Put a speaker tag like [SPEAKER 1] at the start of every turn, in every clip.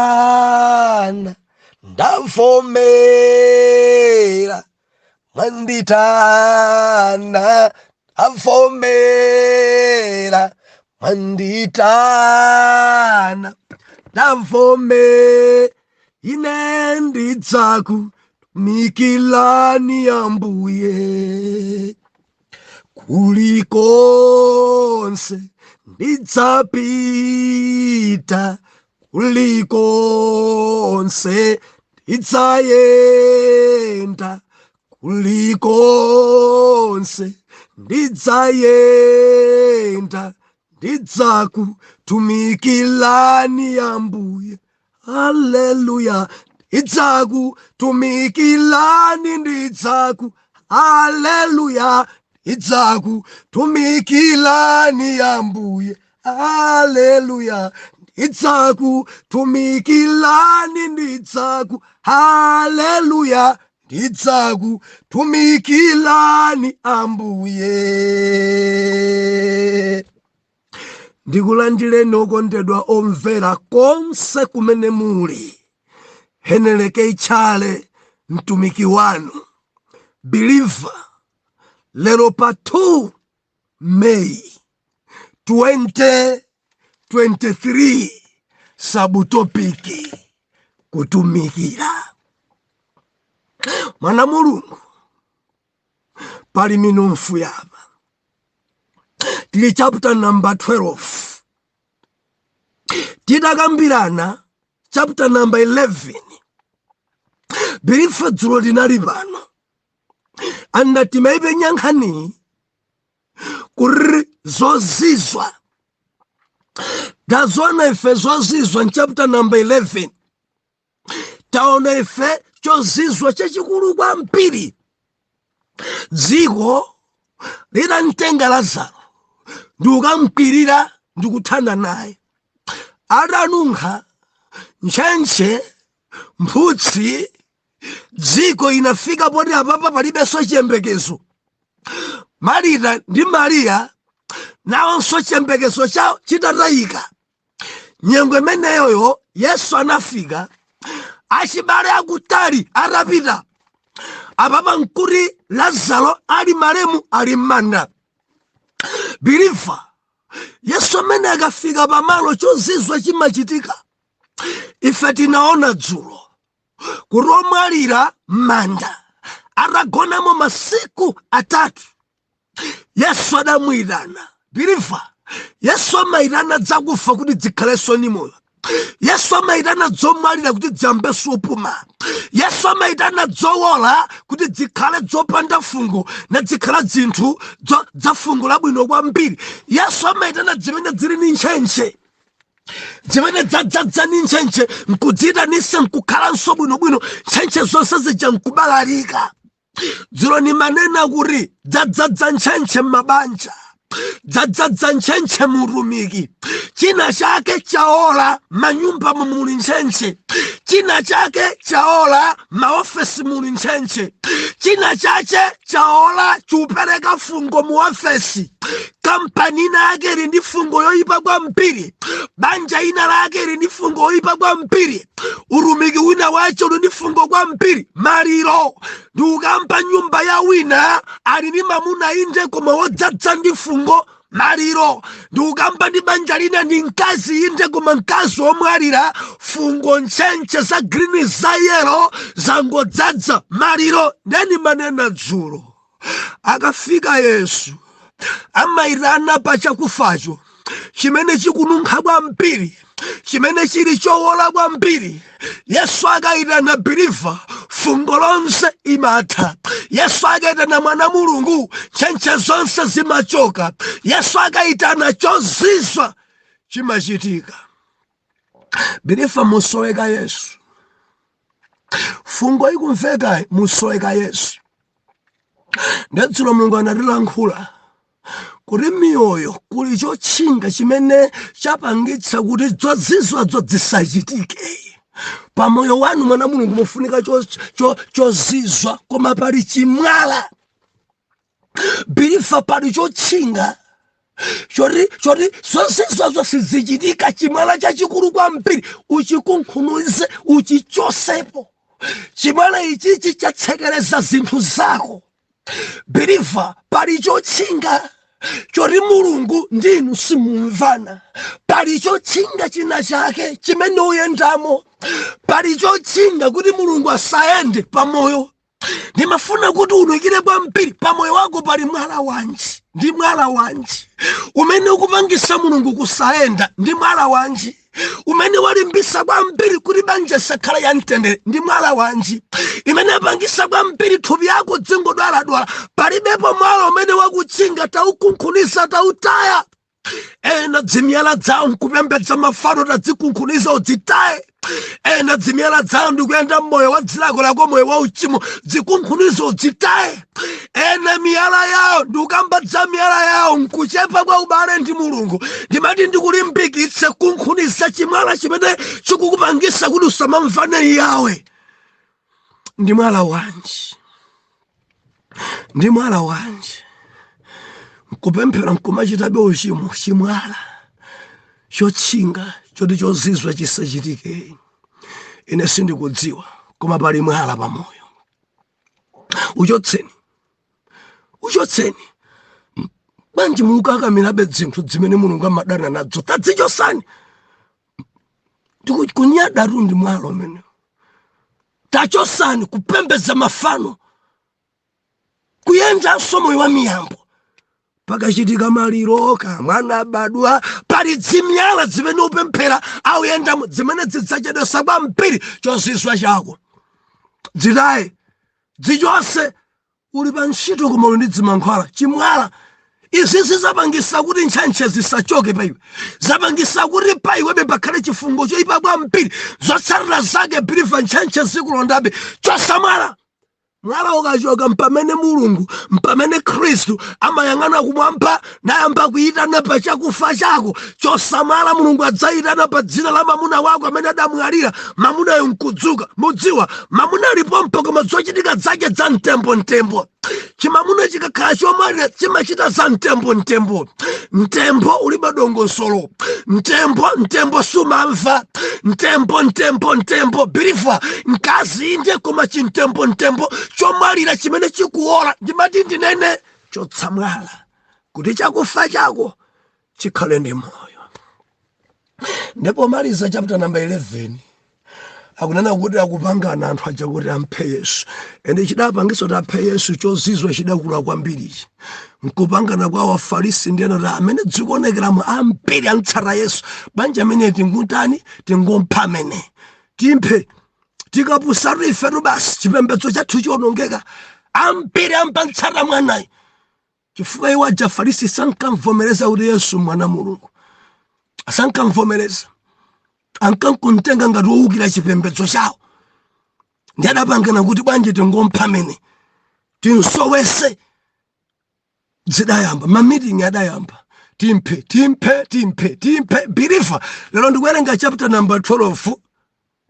[SPEAKER 1] Mwanditana, ndavomera. Mwanditana, ndavomera. Mwanditana, ndavomera. Ine ndidzakutumikirani Ambuye kulikonse ndidzapita, kulikonse ndidzayenda, kulikonse ndidzayenda, ndidzakutumikirani Ambuye. Haleluya! Ndidzakutumikirani, ndidzaku, haleluya, ndidzakutumikirani Ambuye. Haleluya! Ndidzakutumikirani, ndidzaku, haleluya, ndidzakutumikirani Ambuye. Ndikulandireni okondedwa omvera konse kumene muli. Heneleke Tchale, mtumiki wanu believer, lero pa 2 May 2023, subtopic kutumikira. Mwana Mulungu, pali minofu yapa, tili chapter number 12. Tidakambirana chapter number 11, believer. Dzulo linali pano andati maipenya nkhani kuri zozizwa. Tazoona ife zozizwa mchapter number 11. Taona ife chozizwa chachikulu kwambiri, dziko litamtenga Lazaro ndikukamkwirira ndikuthana naye, atanunkha ntchentche, mphutsi. Dziko inafika poti apapa palibenso chiyembekezo. Marita ndi Mariya nawonso chiyembekezo chawo chitatayika. Nyengo imeneyoyo Yesu anafika, achibale akutali atapita. Apapa nkuti Lazaro ali malemu, ali m'manda. Believer, Yesu amene akafika pamalo, chozizwa chimachitika. Ife tinaona dzulo kuti omwalira m'manda, atagonamo masiku 3, Yesu adamuyitana. Believer, Yesu amayitana dzakufa kuti dzikhalenso ni moyo. Yesu amayitana dzomwalira kuti dziyambenso kupuma. Yesu amayitana dzowola kuti dzikhale dzopanda fungo na dzikhala dzinthu za fungo labwino kwambiri. Yesu amayitana zimene zili ni ntchentche, zimene dzadzadza ni ntchentche, nkudziyitanisa nkukhalanso bwinobwino, ntchentche zonse zija nkubalalika. Dzulo nimanena kuti dzadzadza ntchentche m'mabanja, dzadzadza ntchentche mutumiki, china chake chaola manyumba muli ntchentche, china chake chaola maofesi muli ntchentche, china chache chaola chiupereka fungo mu ofesi. Kampani ina yake ili ndi fungo yoyipa kwambiri, banja ina lake ili ndi fungo yoyipa kwambiri, utumiki wina wacho uli ndi fungo kwambiri. Maliro, ndi ukampa nyumba ya wina ali ndi mamuna inde, koma wodzadza ndi fungo. Maliro, ndi ukamba ndi banja lina, ndi mkazi inde, koma mkazi womwalira, fungo, ntchentche za green, za yellow zangodzadza. Maliro. Ndeni manena dzulo, akafika Yesu amayitana pachakufacho chimene chikununkha kwambiri, chimene chili chowola kwambiri. Yesu akayitana, believer, fungo lonse imatha. Yesu akayitana, mwana Mulungu, ntchentche zonse zimachoka. Yesu akayitana, chozizwa chimachitika. Believer, musoweka Yesu. Fungo ikumveka, musoweka Yesu. Ndedzulo Mulungu anatilankhula kuti miyoyo kuli chotchinga chimene chapangitsa kuti zozizwazo zisachitike pamoyo wanu. Mwana Mulungu, mufunika chozizwa, koma pali chimwala. Believer, pali chotchinga. Choti zonsezozo sizichitika. Chimwala chachikulu kwambiri uchikunkhunize, uchichosepo. Chimwala ichichi chatsekereza zinthu zako. Believer, pali chotchinga choti Mulungu ndinu simumvana. Pali chotchinga china chake chimene uyendamo. Pali chotchinga kuti Mulungu asayende pamoyo. Ndimafuna kuti unikire kwambiri pamoyo wako. Pali mwala wanji? Ndi mwala wanji umene ukupangisa Mulungu kusayenda? Ndi mwala wanji umene walimbisa kwambiri kuti banja sakhala ya mtendere? Ndi mwala wanji imene apangisa kwambiri thupi yako dzingodwaladwala? Palibepo mwala umene wakutchinga, taukunkhuniza, tautaya. Ena dzimiyala dzawo nkupembedza mafano, tadzikunkhuniza, udzitaye. Ena dzimiyala dzawo ndikuyenda mmoyo wa dzilakolako, moyo wa uchimo, dzikunkhuniza, udzitaye. Ena miyala yawo ndikukambadza miyala yawo nkuchepa kwa ubale ndi Mulungu. Ndimati ndikulimbikitse, kunkhuniza chimwala chimene chikukupangisa kuti usamamvane yawe. Ndi mwala wanji? Ndi mwala wanji? Nkupemphera nkumachitabe uchimo. Chimwala chotchinga choti chozizwa chisachitike, ine sindikudziwa, koma pali mwala pamoyo. Uchotseni, uchotseni. Bwanji mukakamirabe zinthu zimene Mulungu amadana nadzo? Tadzichosani. Kunyadatu ndi mwala umene. Tachosani kupembedza mafano, kuyendanso moyo wa miyambo. Pakachitika maliro, kamwana abadwa, pali dzimyala zimene upemphera auyendamo zimene zidzachedwesa kwambiri chozizwa chako. Dzitaye, dzichose. Uli pa ntchito koma uli ndi dzimankhwala, chimwala. Izi zizapangisa kuti ntchentche zisachoke pa iwe, zapangisa kuti pa iwebe pakhale chifungo choyipa kwambiri. Zotsatira zake, believer, ntchentche zikulondabe. Chosa mwala. Mwala ukachoka, mpamene Mulungu, mpamene Khristu amayang'ana kumwamba nayamba kuyitana pa chakufa chako. Chosamala, Mulungu adzayitana pa dzina la mamuna wako amene adamwalira, mamunayo nkudzuka. Mudziwa mamuna alipompo, koma zochitika zake za mtembomtembo. Chimamuna chikakhala chomwalira chimachita za mtembomtembo. Mtembo ulibe dongosolo. Mtembo, mtembo sumamva. Mtembo, mtembo, mtembo. Believer, mkazi inde, koma chimtembo mtembo chomwalira chimene chikuola. Ndimati ndinene, chotsa mwala kuti chakufa chako chikhale ndi moyo. Ndipo maliza chapter number 11, akunena kuti akupangana anthu aja kuti amphe Yesu. Ende chidapangisa kuti aphe Yesu, chozizwa chidakula kwambirichi, nkupangana kwa Wafarisi ndi ena kuti amene dzikuonekeramo ambiri amtsata Yesu, banja amene tingutani? Tingompha amene, timphe. Tikapusatu ifetu basi, chipembedzo chathu chionongeka. Ambiri ampantsata mwanayi chifukwa iwo aja Farisi sankamvomereza kuti Yesu mwana Mulungu, sankamvomereza, ankankuntenga ngati wowukira chipembedzo chawo. Ndi adapangana kuti bwanji tingompha amene, tinsowese. Zidayamba mamitingi, adayamba timphe, timphe, timphe, timphe. Believer, lero ndikuwerenga chapter number 12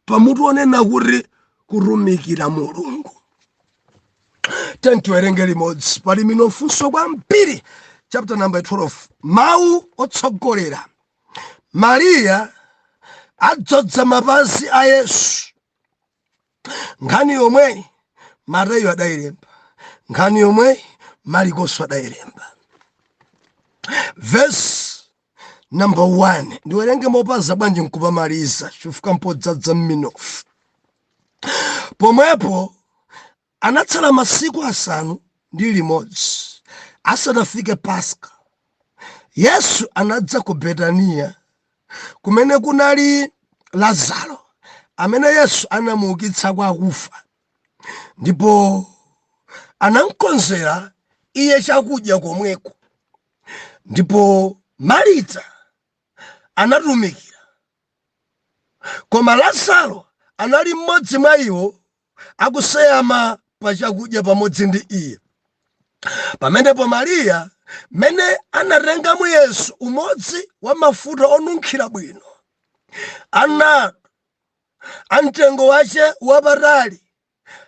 [SPEAKER 1] pamutu onena kuti kutumikira Mulungu. Tiwerenge limodzi, pali minofunso kwambiri. Chapter number 12, mawu otsogolera: Mariya adzodza mapazi a Yesu. Nkhani yomweyi Mateyu adayilemba, nkhani yomweyi Marikonso adayilemba. Verse number 1, ndiwerenge mopaza bwanji nkupamaliza chifukwa mpodzadza mminofu. Pomwepo anatsala masiku 6 asanafike Paska, Yesu anadza ku Betaniya kumene kunali Lazaro amene Yesu anamuukitsa kwa akufa. Ndipo anamkonzera iye chakudya komweko. Ndipo Marita anatumikira, koma Lazaro anali mmodzi mwa iwo akuseyama pa chakudya pamodzi ndi iye. Pamenepo Mariya mene anatenga muyeso umodzi wa mafuta onunkhira bwino ana amtengo wace wapatali,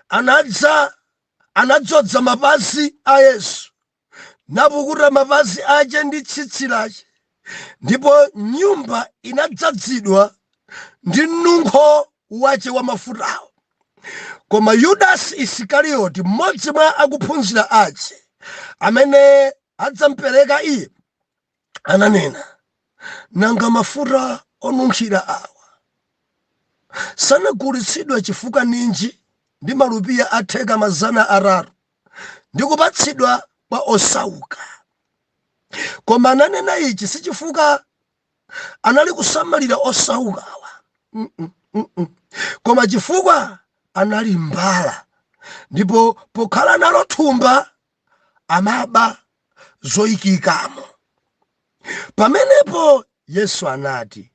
[SPEAKER 1] anadza anadzodza mapazi a Yesu. Napukuta mapazi ace ndi tsitsi lace, ndipo nyumba inadzazidwa ndi mnunkho wace wa mafutawo. Koma Yudasi Isikarioti, mmodzi mwa akuphunzira ace, amene adzampereka iye, ananena, Nanga mafuta onunkhira awa sanagulitsidwa chifukwa ninji ndi malupiya atheka 300, ndi kupatsidwa kwa osauka? Koma ananena ichi si chifukwa anali kusamalira osaukawa, koma chifukwa anali mbala, ndipo pokhala nalo thumba amaba zoikikamo. Pamenepo Yesu anati,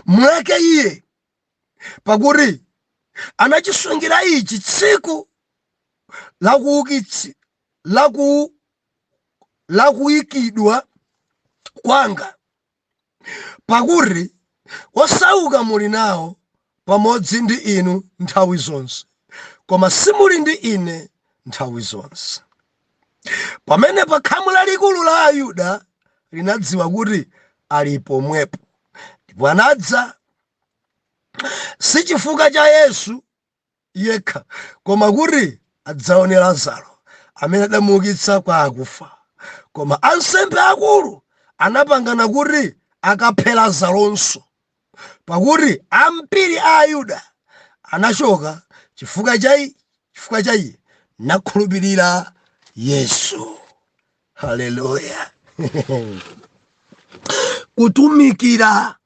[SPEAKER 1] Mleke iye, pakuti anachisungira ichi tsiku lakuikidwa kwanga. Pakuti osauka muli nawo pamodzi ndi inu nthawi zonse, koma simuli ndi ine nthawi zonse. Pamenepo khamu lalikulu la Ayuda linadziwa kuti ali pomwepo, ndipo anadza, si chifukwa cha Yesu yekha, koma kuti adzaone Lazaro amene adamuukitsa kwa akufa. Koma ansembe akulu anapangana kuti akaphe Lazaronso, pakuti ambiri a Ayuda anachoka chifukwa cha iye, nakhulupirira Yesu. Haleluya! Kutumikira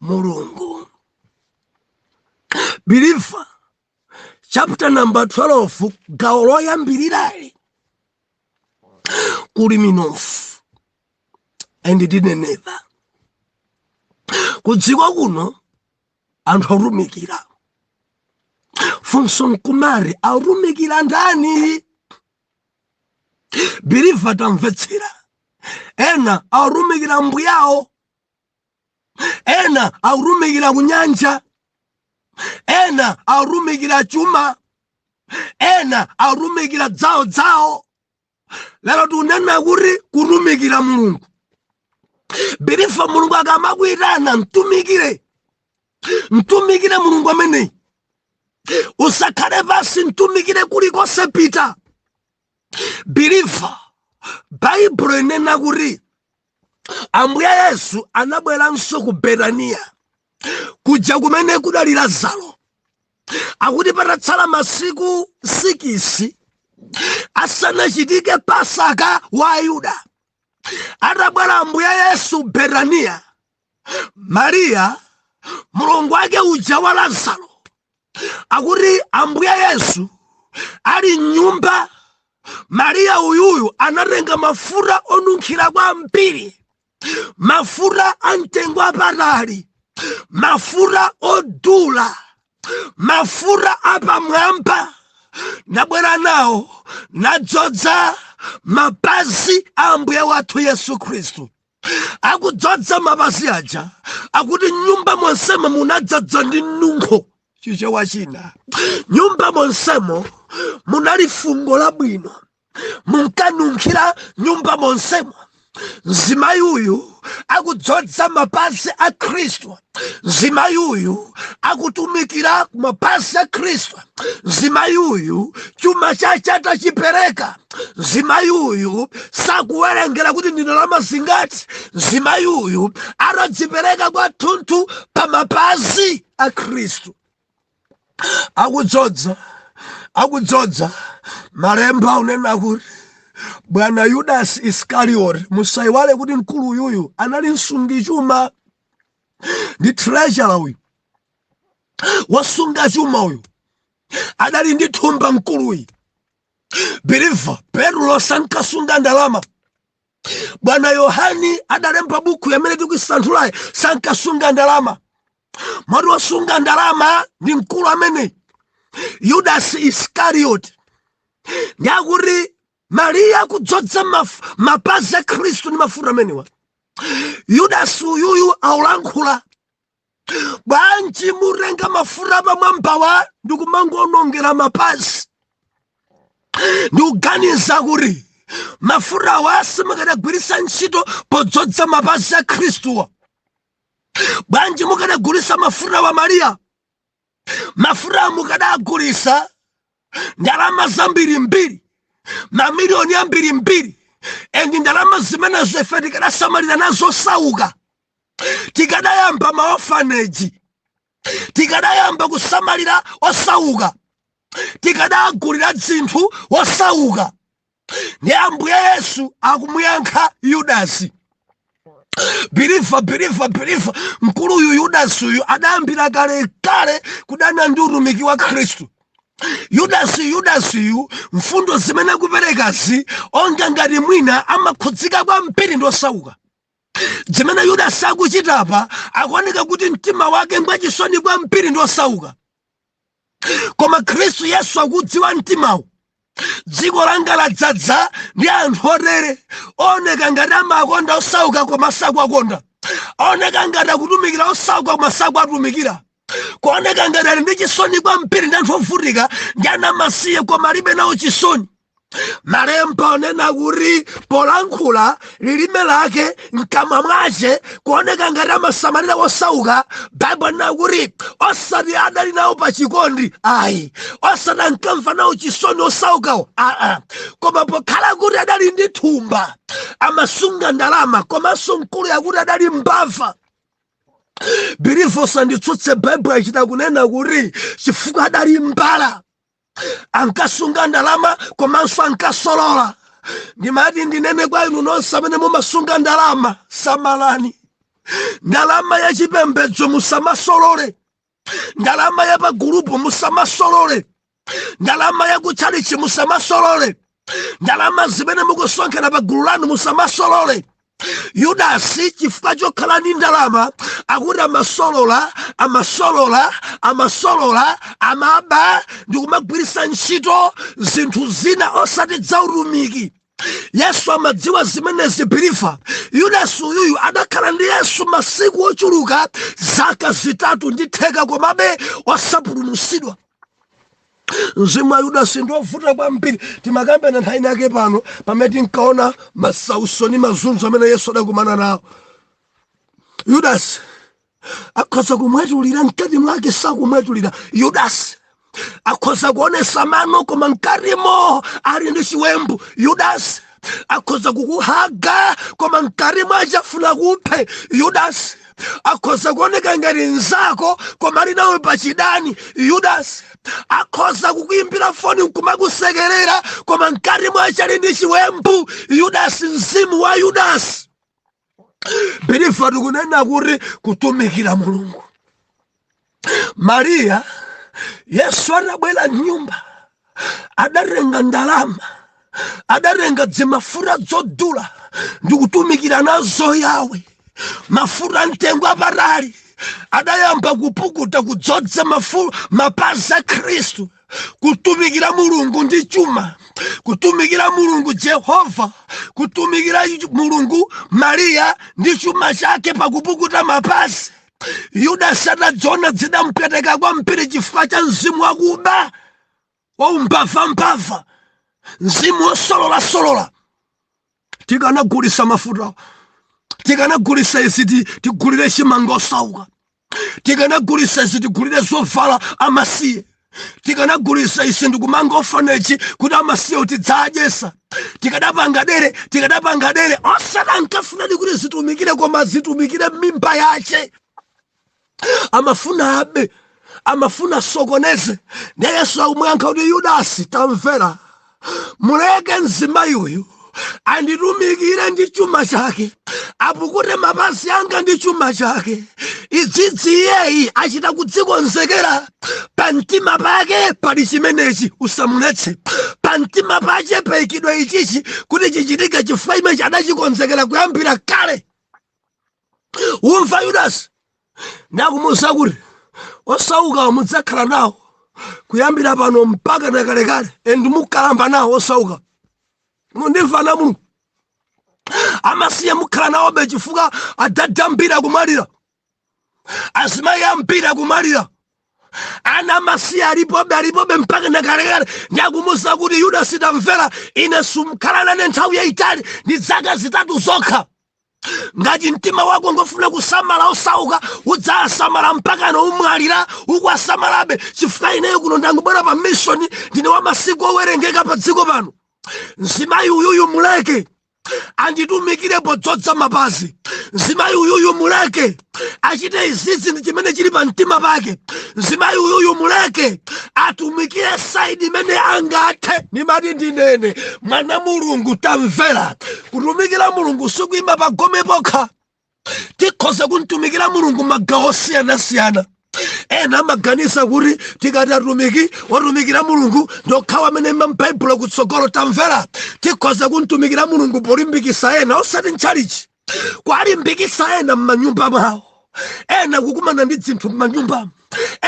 [SPEAKER 1] Mulungu. Believer, chapter number 12, gawo loyambirirali kuli minofu and tinenepa. Kudziko kuno anthu atumikira. Funso nkumari, atumikira ndani? Believer, tamvetsera. Ena atumikira mbuyawo, ena akutumikira kunyanja, ena akutumikira chuma, ena akutumikira dzawo dzawo. Lero tikunena kuti kutumikira Mulungu. Believer, Mulungu akamakuitana, mtumikire, mtumikire Mulungu ameneyi. Usakhale pasi, mtumikire kulikonse pita. Believer, Baibulo inena kuti Ambuye Yesu anabweranso ku Betaniya kuja kumene kudali Lazaro. Akuti patatsala masiku 6 asanachitike Pasaka wa Ayuda, atabwera Ambuye Yesu Betaniya, Mariya mlongo wake uja wa Lazaro, akuti Ambuye Yesu ali mnyumba, Mariya uyuyu anatenga mafuta onunkhira kwambiri, mafuta a mtengo apatali, mafuta odula, mafuta apamwamba, nabwera nawo nadzodza mapazi a Ambuye wathu Yesu Khristu. Akudzodza mapazi aja, akuti nyumba monsemo munadzadza ndi mnunkho. Chichewa china, nyumba monsemo munali fungo labwino, munkanunkhira nyumba monsemo. Mzimayi uyu akudzodza mapazi a Khristu, mzimayi uyu akutumikira mapazi a Khristu, mzimayi uyu chuma chache atachipereka, mzimayi uyu sakuwerengera kuti ndi ndalama zingati, mzimayi uyu atadzipereka kwathunthu pa mapazi a Khristu. Akudzodza, akudzodza, malemba akunena kuti bwana Yudasi Iskarioti, musayiwale kuti mkulu uyuyu anali msungichuma, ndi treasurer uyu, wasunga chuma uyu, adali ndi thumba mkuluyi. Believer, Petro sankasunga ndalama. Bwana Yohani adalemba buku yamene tikuisanthulayi sankasunga ndalama. Moti wasunga ndalama ndi mkulu amene Yudasi Iskarioti. Ndiakuti Mariya akudzodza mapazi a Khristu ndi mafuta amenewa, Yudasi uyuyu aulankhula, Bwanji mutenga mafuta pamwambawa ndikumangonongera mapazi? Ndikuganiza kuti Mafutawa simukanagwiritsa ntchito podzodza mapazi a Khristuwa? Bwanji mukanagulitsa mafutawa, Mariya? Mafutawa mukadagulitsa ndalama zambirimbiri, mamiliyoni ambirimbiri, and ndalama zimenezo ife tikadasamalira nazo osauka, tikadayamba maorphanage, tikadayamba kusamalira osauka, tikadagulira zinthu osauka. Ndi Ambuye Yesu akumuyankha Yudasi. Believer, believer, believer, mkuluyu Yudasi uyu adayambira kalekale kudana ndi utumiki wa Khristu. Yudasi, Yudasiyu, mfundo zimene akuperekazi onga ngati mwina amakhudzika kwambiri ndi osauka. Zimene Yudasi akuchitapa akuoneka kuti mtima wake ngwachisoni kwambiri ndi osauka, koma Khristu Yesu akudziwa mtimawo. Dziko langa ladzadza ndi anthu otere, oneka ngati amakonda osauka koma sakuwakonda, oneka ngati akutumikira osauka koma sakuwatumikira, kuoneka ngati ali ndi chisoni kwambiri ndi anthu ovutika ndi anamasiye koma alibe nawo chisoni. Malemba onena kuti polankhula lilime lake mkamwa mwace kuoneka ngati amasamalira osauka, Baibulo linena kuti osati adali nawo pa chikondi ayi, osati ankamva nawo chisoni osaukawo aa, koma pokhala kuti adali ndi thumba amasunga ndalama, komanso mkulu yakuti adali mbava. Believer, usanditsutse, Baibulo achita kunena kuti chifukwa adali mbala ankasunga ndalama komanso ankasolola. Ndimati ndinene kwa inu nonse amene mumasunga ndalama, samalani ndalama yachipembedzo, musamasolole ndalama ya pagulupu, musamasolole ndalama yakutchalichi, musamasolole ndalama zimene mukusonkhera pa gulu lanu, musamasolole. Yudasi chifukwa chokhala ndi ndalama akuti amasolola, amasolola, amasolola, amaba ndi kumagwiritsa ntchito zinthu zina osati zautumiki. Yesu amadziwa zimenezi. Believer, Yudasi uyuyu adakhala ndi Yesu masiku ochuluka, zaka 3 ndi theka, komabe osapulumutsidwa. Mzimu wa Yudasi ndiovuta kwambiri. Timakambena nthawi yake pano pamene tinkaona masautso ndi mazunzo amene Yesu adakumana nawo. Yudasi akhoza kumwetulira, mkati mwake sakumwetulira. Yudasi akhoza kuonesa mano, koma mkatimo ali ndi chiwembu. Yudasi akhoza kukuhaga, koma mkati mwace afuna kuphe. Yudasi akhoza kuoneka ngati mnzako, koma ali nawe pachidani. Yudasi akhoza kukuimbira foni nkumakusekerera, koma mkati mwace ali ndi chiwembu. Yudasi, mzimu wa Yudasi. Believer, tikunena kuti kutumikira Mulungu. Mariya, Yesu atabwera mnyumba, adatenga ndalama, adatenga dzimafuta zodula ndikutumikira nazo Yawe. Mafuta mtengo apatali, adayamba kupukuta, kudzodza mapazi a Khristu. Kutumikira Mulungu ndi chuma, kutumikira Mulungu Jehova, kutumikira Mulungu Mariya ndi chuma chake pakupukuta mapazi. Yudasi atadziona zidampweteka kwambiri chifukwa cha mzimu wakuba, waumbavambava, mzimu wosololasola. Tikanagulisa mafuta, tikanagulisa izi, tigulire chimanga osauka, tikanagulisa izi, tigulire zovala amasiye, tikanagulisa izi ndikumanga orphanage kuti amasiye tidzadyesa, tikadapanga dere, tikadapanga dere. Osati ankafunadi kuti zitumikire, koma zitumikire mimba yace. Amafuna abe, amafuna sokoneze. Ndiye Yesu akumuyankha kuti, "Yudasi, tamvera, muleke mzimayi uyu anditumikire ndi chuma chake, apukute mapazi anga ndi chuma chake. Idzidzi iyeyi achita kudzikonzekera, pamtima pake pali chimenechi, usamuletse. Pamtima pache payikidwa ichichi kuti chichitike, chifukwa imechi adachikonzekera kuyambira kale. Umva, Yudasi?" Ndakumuwuza kuti osauka mudzakhala nawo kuyambira pano mpaka nakalekale, and mukalamba nawo osauka. Mundimva na Mulungu? Amasiye mukhala nawobe, chifukwa adada ambiri akumwalira, azimayi ambiri akumwalira, Ana amasiye alipobe, alipobe mpaka nakalekale. Ndikumuuza kuti, "Yuda, sitamvera ine, sumkhala nane nthawi yayitali, ndi zaka 3 zokha. Ngati mtima wako ngofuna kusamala osauka, udzasamala mpaka umwalira ukuwasamalabe, chifukwa ineyo kuno ndangobwera pa mission, ndine wa masiku owerengeka pa dziko pano. Mzimayi uyuyu muleke anditumikire podzodza mapazi. Mzimayi uyuyu muleke achite izizi, ndi chimene chili pa mtima pake. Mzimayi uyuyu muleke atumikire side imene angathe." Nimati ndinene, mwana Mulungu, tamvera, kutumikira Mulungu sikuyima pagome pokha. Tikhoza kumtumikira Mulungu magawo osiyanasiyana. Ena amaganiza kuti tikati atumiki watumikira Mulungu ndokhawa amene m'Baibulo kutsogolo. Tamvera, tikhoza kumtumikira Mulungu polimbikisa ena, osati mtchalichi, kuwalimbikisa ena m'manyumba mwawo. Ena kukumana ndi zinthu m'manyumbamo,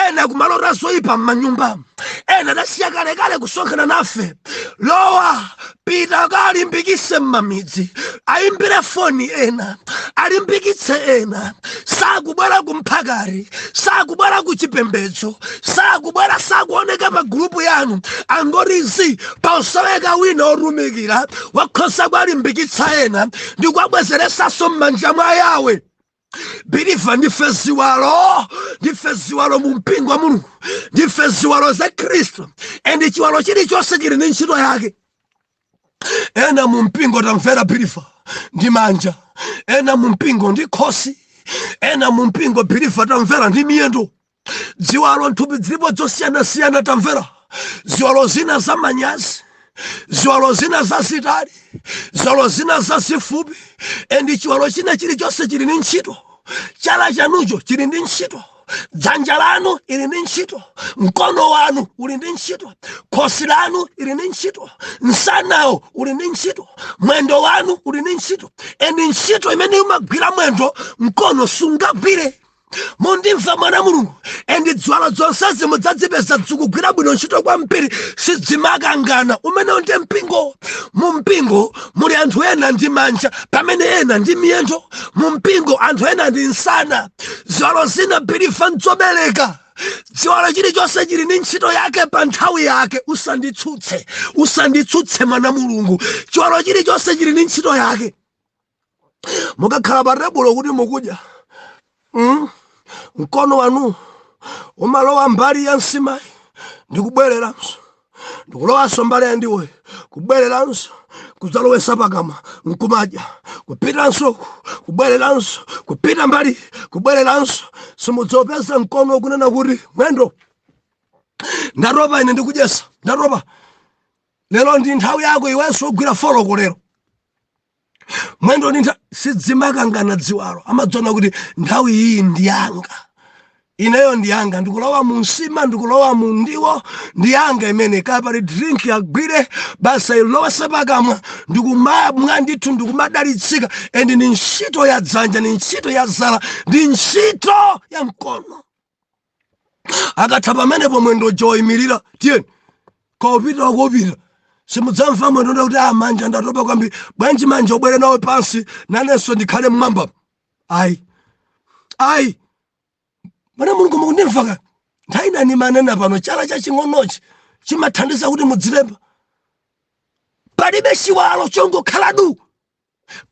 [SPEAKER 1] ena kumalota zoyipa m'manyumbamo, ena adasiya kalekale kusonkhana nafe. Lowa, pita kalimbikise m'mamidzi, ayimbire foni ena, alimbikitse ena. Sakubwera kumphakari, sakubwera ku chipembedzo, sakubwera, sakuoneka pa gulupu yanu, angorizi pausoweka wina otumikira wakhoza kuwalimbikitsa ena ndi kuwabwezeresanso m'manja mwa Yawe. Believer, ndife ziwalo, ndife ziwalo mu mpingo wa Mulungu, ndife ziwalo za Khristu, and chiwalo chilichonse chili ndi ntchito yake. Ena mu mpingo, tamvera believer, ndi manja. Ena mu mpingo ndi khosi. Ena mu mpingo, believer, tamvera, ndi miyendo. Ziwalo nthupi zilipo zosiyanasiyana. Tamvera, ziwalo zina za manyazi, ziwalo zina zazitali, ziwalo zina zazifupi, and chiwalo china chilichonse chili ndi ntchito. Chala chanucho chili ndi ntchito, dzanja lanu ili ndi ntchito, mkono wanu uli ndi ntchito, khosi lanu ili ndi ntchito, msanawo uli ndi ntchito, mwendo wanu uli ndi ntchito. And ntchito imene umagwira mwendo, mkono sungagwire. Mundimva, mwana Mulungu? And ziwalo zonsezi mudzazipeza zikugwira bwino ntchito kwambiri, sizimakangana. Umene ndi mpingo. Mu mpingo muli anthu ena ndi manja, pamene ena ndi miyendo. Mu mpingo anthu ena ndi msana. Ziwalo zina, believer, nzobereka. Chiwalo chilichonse chili ndi ntchito yake pa nthawi yake. Usanditsutse, usanditsutse, mwana Mulungu. Chiwalo chilichonse chili ndi ntchito yake. Mukakhala pa tebulo kuti mukudya, Mkono wanu umalowa mbali ya nsimayi ndikubwereranso, ndikulowanso mbali ya ndiwoyi, kubwereranso, kudzalowesa pakamwa nkumadya, kupitanso, kubwereranso, kupita mbali, kubwereranso. Simudzopeza mkono kunena kuti, "Mwendo, ndatopa ine ndikudyesa, ndatopa lero, ndi nthawi yako iwenso ugwira foloko lero, mwendo ndi Sidzimakangana dziwalo, amadziona kuti nthawi iyi ndi yanga, ineyo ndi yanga, ndikulowa mu nsima, ndikulowa mu ndiwo, ndi yanga imene kaya pali drink agwire basa ilowese pakamwa ndikumamwa ndithu, ndikumadalitsika. And ni ntchito ya dzanja, ni ntchito ya zala, ndi ntchito ya mkono. Akatha pamenepo, mwendo joyimirira, tiyeni kaupita kopita. Simudzamva mwendo kuti, "Ah, manja, ndatopa kwambiri. Bwanji manja ubwere nawe pansi, nanenso ndikhale mmwamba?" Ayi, ayi. Mana Mulungu, mukundimva ka? Nthawi inani manena pano, chala chaching'onochi chimathandiza kuti mudzilemba. Palibe chiwalo chongokhala du,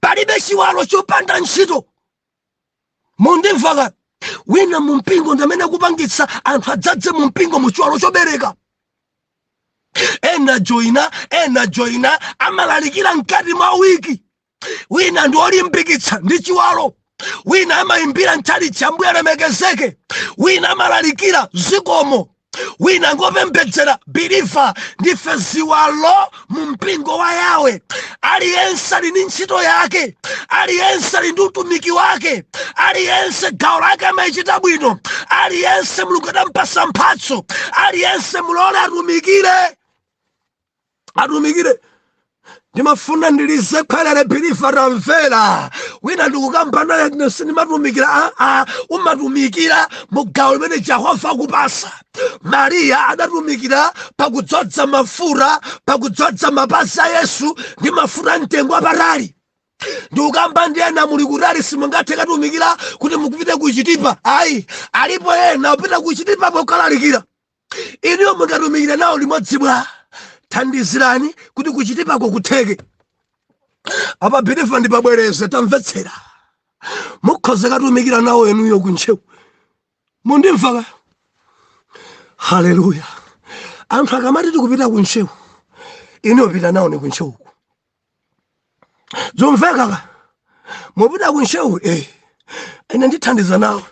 [SPEAKER 1] palibe chiwalo chopanda ntchito. Mundimva ka? Wina mu mpingo ndi amene akupangitsa anthu adzadze mu mpingo, mu chiwalo chobereka. Ena joina, ena joina, amalalikira mkati mwa wiki. Wina ndi olimbikitsa, ndi chiwalo. Wina amayimbira mtchalitchi, Ambuye alemekezeke. Wina amalalikira, zikomo. Wina ngopembedzera. Believer, ndife ziwalo mu mpingo wa Yawe. Aliyense ali ndi ntchito yake, aliyense ali ndi utumiki wake, aliyense gawo lake amayichita bwino, aliyense Mulungu adampasa mphatso, aliyense mulole atumikire, atumikire. Ndimafuna ndilize khwelere. Believer, tamvera, wina ndikukamba naye, ine sindimatumikira. Aa, umatumikira mu gawo limene Jehova akupasa. Mariya adatumikira pakudzodza mafuta, pakudzodza mapazi a Yesu ndi mafuta mtengo wapatali. Ndikukamba ndi ena muli kutali, simungathe katumikira kuti mukupite kuchitipa. Ayi, alipo ena upita kuchitipa pokalalikira. Inuyo mungatumikire nawo limodzi bwa? Thandizirani kuti kuchitipako kutheke. Apa believer, ndipabwereze, tamvetsera. Mukhoza katumikira nawo enuyo kuntcheu. Mundimva ka? Haleluya! Anthu akamati tikupita kuntcheu, inuyo pita nawo ni kuntcheuku. Zomveka ka? Mupita kuntcheu, ine ndithandiza nawo,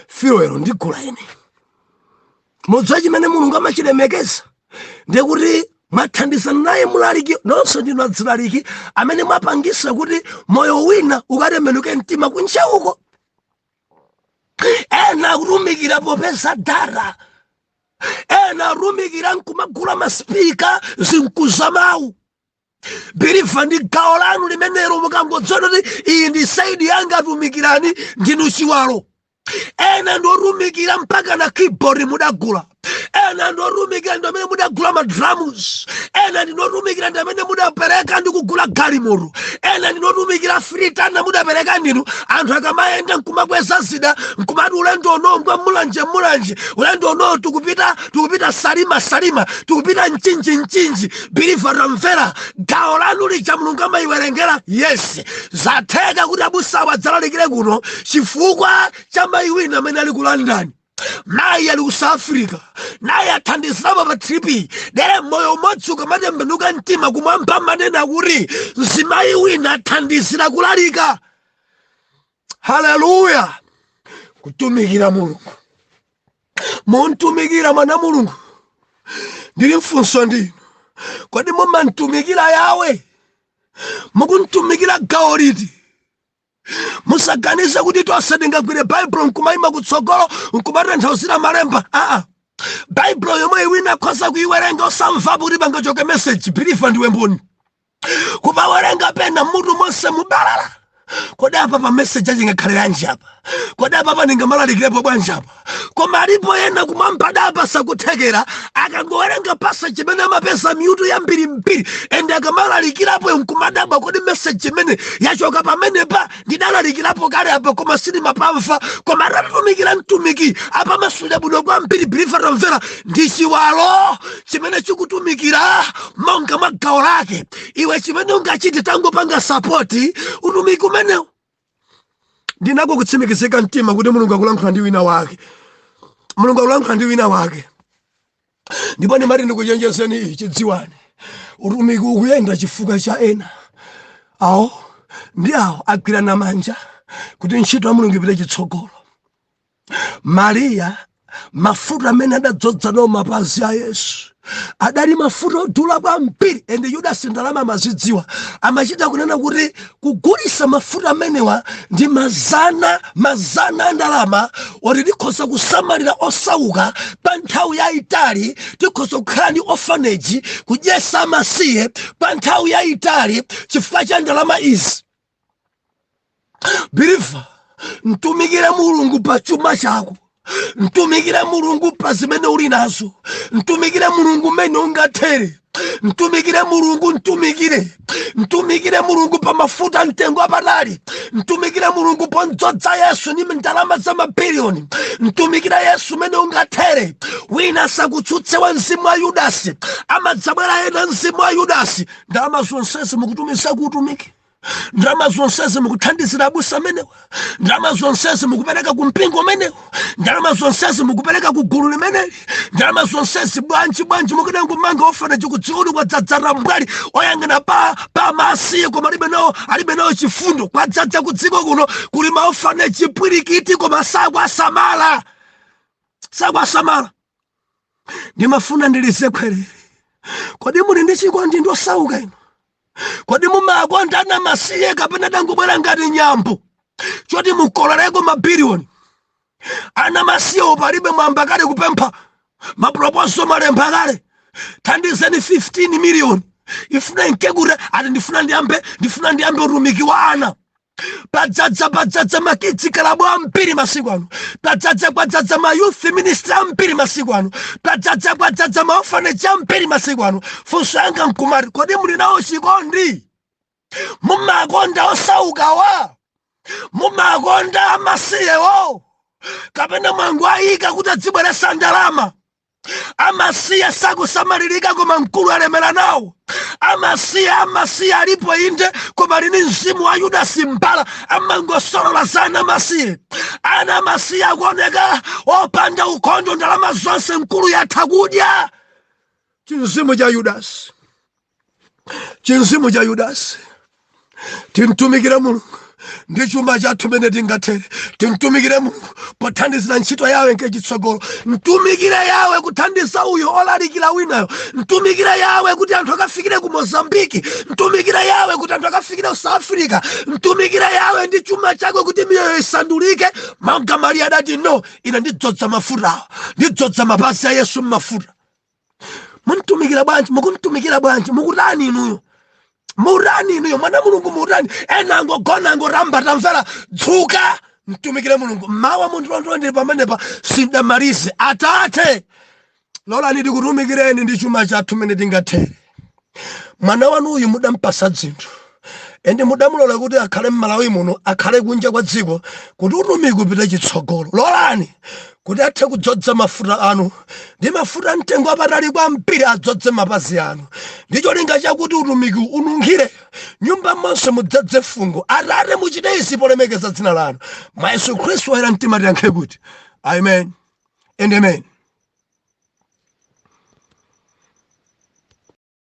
[SPEAKER 1] fuel ndigula ine. Mudziwa chimene Mulungu amachilemekeza ndiye kuti mwathandizana naye mulaliki. Nonse ndinu adzilaliki amene mwapangisa kuti moyo wina ukatembenuke mtima kuntcheuko. Ena akutumikira popeza dara, ena atumikira nkumagula masipika, zinkuza mawu. Believer, ndi gawo lanu limenelo. Mukangodziwa kuti iyi ndi side yanga, atumikirani, ndinu chiwalo. Ena ndi otumikira mpaka na keyboard mudagula, ena ndi otumikira ndi amene mudagula ma drums, ena ndi otumikira ndi amene mudapereka ndi kugula galimoto, ena ndi otumikira fritana mudapereka ndinu. Anthu akamayenda nkumakweza zida nkumati ulendo uno ngwa Mulanje, Mulanje, ulendo uno tikupita Salima, Salima, tikupita Mchinji, Mchinji. Believer, tamvera, gawo lanu lija Mulungu amayiwerengera. Yes, zatheka kuti abusawa adzalalikire kuno chifukwa cha mayi wina amene ali ku London, mayi ali ku South Africa, naye athandizirapo pa trip. Dere moyo umodzi ukamatembenuka mtima, kumwamba manena kuti mzimayi wina athandizira kulalika. Haleluya! Kutumikira Mulungu, muntumikira mwana Mulungu. Ndili mfunso ndinu, kodi mumantumikira Yawe? Mukuntumikira gawo liti? Musaganize kuti tonse tingagwire Baibulo nkumayima kutsogolo nkumatanthauzira malemba. Aa, Baibulo yomwe iwina akhoza kuiwerenga osamvapo kuti pangachoke message. Believer, ndiwe mboni, kumawerenga pena mutu monse mubalala. Kodi apa pa message achingakhale yanji apa? Kodi apa paningamalalikirepo bwanji apa? Koma alipo ena kumwamba dapa sakuthekera, akangowerenga passage imene amapeza miutu yambirimbiri, ende akamalalikirapo nkumadabwa, kodi message imene yachoka pamenepa ndidalalikirapo kale apa koma sindimapamva? Koma atatumikira mtumiki apa masulira bwino kwambiri. Believer, tamvera, ndi chiwalo chimene chikutumikira monga mwa gawo lake. Iwe chimene ungachite, tangopanga support utumiki umenewu. Ndinako kutsimikizika mtima kuti Mulungu akulankhula ndi wina wake, Mulungu akulankhula ndi wina wake. Ndipo ndimati ndikuchenjezeni ichi, dziwani, utumiki ukuyenda chifukwa cha ena awo ndi awo agwirana manja kuti ntchito ya Mulungu ipite chitsogolo. Mariya, mafuta amene adadzodza nawo mapazi a Yesu adali mafuta odula kwambiri, ende Yudasi ndalama amazidziwa. Amachita kunena kuti kugulisa mafuta amenewa ndi mazana mazana a ndalama, oti tikhoza kusamalira osauka pa nthawi yayitali, tikhoza kukhala ndi orphanage, kudyesa amasiye pa nthawi yayitali chifukwa cha ndalama izi. Believer, mtumikire Mulungu pa chuma chako, mtumikire Mulungu pa zimene uli nazo, mtumikire Mulungu mmene ungathere. Mtumikire Mulungu, mtumikire, mtumikire Mulungu pa mafuta mtengo apatali, mtumikire Mulungu pondzodza Yesu ni ndalama za mabiliyoni. Mtumikire Yesu mmene ungathere. Wina sakutsutse wa mzimu wa Yudasi. Amadzabwera ena mzimu wa Yudasi. Ndalama zonsezi mukutumiza kuutumiki, ndalama zonsezi mukuthandizira abusa amenewa, ndalama zonsezi mukupereka ku mpingo umenewu, ndalama zonsezi mukupereka ku gulu limeneli, ndalama zonsezi bwanji? Bwanji mukudangomanga orphanage kudzikoni? Kwadzadza mbwali oyang'ana pa masiye koma alibe nawo chifundo. Kwadzadza kudziko kuno, kuli ma orphanage pwirikiti koma sakwasamala, sakwasamala. Ndimafuna ndilize khwerere, kodi muli ndi chikondi ndi osauka inu? Kodi mumakonda ana masiye kapena dangobwera ngati nyambo choti mukolereko mabiliyoni? Ana masiyewo palibe, mwamba kale kupempha ma proposal, malemba kale, thandizeni 15 miliyoni ifuna nkekuti ati ndifuna ndiyambe utumiki wa ana. Padzadza ma kids club ambiri masiku ano, kwadzadza ma youth ministry ambiri masiku ano, kwadzadza ma orphanage ambiri masiku ano. Funso yanga nkumati, kodi muli nawo chikondi? Mumakonda osaukawa? Mumakonda amasiyewo kapena mwangu ayika kuti adzibweresa ndalama? Amasiye sakusamalirika, koma mkulu alemera nawo. Amasiye alipo inde, koma lini mzimu wa Yudasi mbala amangosolola za ana amasiye. Ana amasiye akuoneka opanda ukhondo, ndalama zonse mkulu yatha kudya. Chinzimu cha Yudasi, chinzimu cha Yudasi. Timtumikire Mulungu ndi chuma chathu mene tingathere. Timtumikire Mulungu pothandizira ntchito yawe nke chitsogolo. Mtumikire yawe kuthandiza uyo olalikira winayo. Mtumikire yawe kuti anthu akafikire ku Mozambiki. Mtumikire yawe kuti anthu akafikire ku South Africa. Mtumikire yawe ndi chuma chako kuti miyoyo isandulike. Monga Mariya adati, "No, ine ndidzodza mafutawo, ndidzodza mapazi a Yesu mmafuta." Muntumikira bwanji? Mukumtumikira bwanji? Mukutani inuyo? Murani inuyo, mwana Mulungu, murani? Ena angogona, angoramba. Tamvera, dzuka, mtumikire Mulungu. Mawa munthu ndili pamenepa, sindamalize. Atate, lolani tikutumikireni ndi chuma chathu mene tingathere. Mwana wanuyu mudampasa dzinthu, ende mudamulola kuti akhale m'Malawi muno, akhale kunja kwa dziko, kuti utumiki upite chitsogolo. Lolani kuti athe kudzodza mafuta anu ndi mafuta mtengo wapatali kwambiri, adzodze mapazi anu ndi cholinga chakuti utumiki ununkhire nyumba monse, mudzadze fungo. Atate, muchite izi polemekeza dzina lanu. Mwa Yesu Khristu woyera mtima tiyankhe kuti amen and amen.